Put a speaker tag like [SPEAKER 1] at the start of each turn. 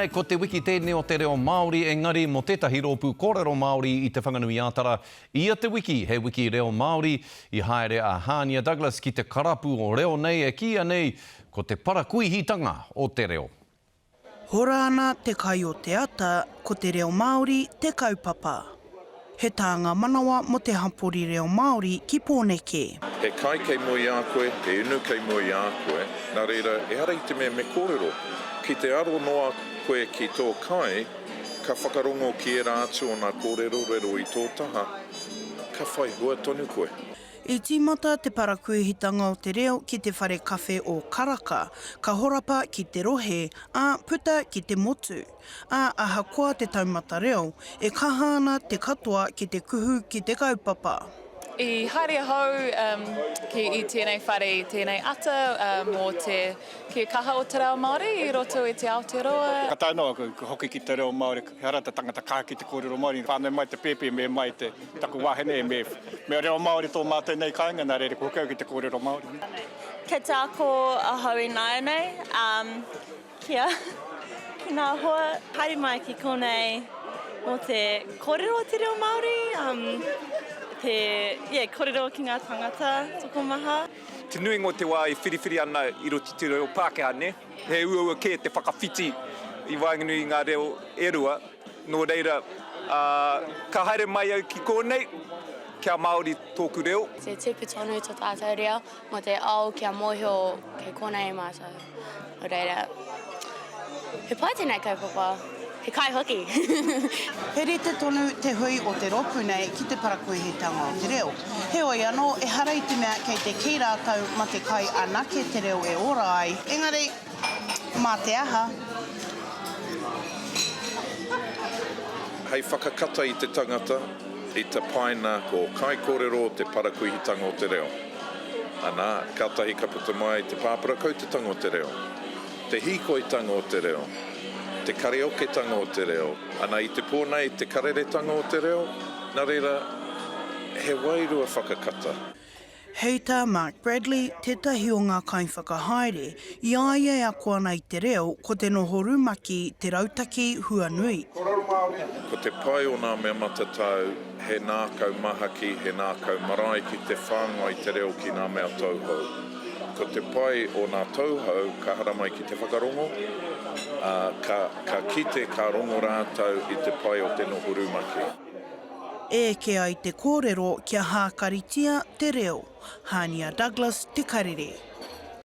[SPEAKER 1] Āe, ko te wiki tēnei o te reo Māori, engari mō tētahi rōpū kōrero Māori i Te Whanganui-ā-Tara, ia te wiki he wiki reo Māori, i haere a Hānia Douglas ki te karapu o reo nei e kīia nei ko te parakuihitanga o te reo.
[SPEAKER 2] Hora ana te kai o te ata, ko te reo Māori te kaupapa. He tānga manawa mō te hapori reo Māori ki Pōneke.
[SPEAKER 3] He kai kei mua i a koe, he inu kei mua i a koe, nā reira, ehara i te mea me kōrero. Ki te aro noa koe ki tō kai, ka whakarongo ki ērā atu o nā kōrerorero i tō taha, ka whai hua tonu koe.
[SPEAKER 2] I tīmata te parakuihitanga o te reo ki te whare kawhe o Karaka, ka horapa ki te rohe, ā, puta ki te motu. Ā, ahakoa te taumata reo, e kaha ana te katoa ki te kuhu ki te kaupapa.
[SPEAKER 4] I haere ahau ki i tēnei whare i tēnei ata mō te ki kaha o te reo Māori i roto i te Aotearoa.
[SPEAKER 5] Ka taea noa ka hoki ki te reo Māori, ehara te tangata kaha ki te kōrero Māori, whānau mai te pēpi me mai te taku wahine me me reo Māori tō mātou nei kāinga, nā reira kua hoki au ki te kōrero Māori.
[SPEAKER 6] Kei te ako ahau ināianei, Kia, ki ngā hoa, haere mai ki konei mō te kōrero o te reo Māori, um, te, yeah, kōrero ki ngā tangata tokomaha.
[SPEAKER 7] Te nuinga o te wā e whiriwhiri ana i roto i te reo Pākehā, nē? He uaua kē te whakawhiti i waenganui i ngā reo e rua, nō reira, ā, ka haere mai au ki kōnei, kia Māori tōku reo.
[SPEAKER 8] Te tipu tonu to tātou reo mō te ao kia mōhio kei konei mātou. Nō reira, he pai tēnei kaupapa, he kai hoki.
[SPEAKER 2] He rite tonu te hui o te rōpū nei ki te parakuihitanga o te reo. Heoi anō, ehara i te mea kei te kī rātou ma te kai anake te reo e ora ai, engari, mā te aha?
[SPEAKER 3] Hei whakakata i te tangata, i te paina ko kaikōrero te parakuihitanga o te reo. Ana, kātahi ka puta mai te pāparakautetanga o te reo, te hīkoitanga o te reo, te karaoketanga o te reo, ana i te pō nei te kareretanga o te reo, nā reira, he wairua whakakata.
[SPEAKER 2] Hei tā Mark Bradley, tētahi o ngā kaiwhakahaere, i a ia e ako ana i te reo, ko te noho rumaki te rautaki huanui.
[SPEAKER 3] Ko te pai o nā mea matatau, he nākau mahaki, he nākau marae ki te whāngai te reo ki nā mea tauhou. Ko te pai o nā tauhou ka haramai ki te whakarongo, ā, ka, ka kite, ka rongo rātou i te pai o te noho rumaki.
[SPEAKER 2] E eke ai te kōrero kia hākaritia te reo. Hānia Douglas, Te Karere.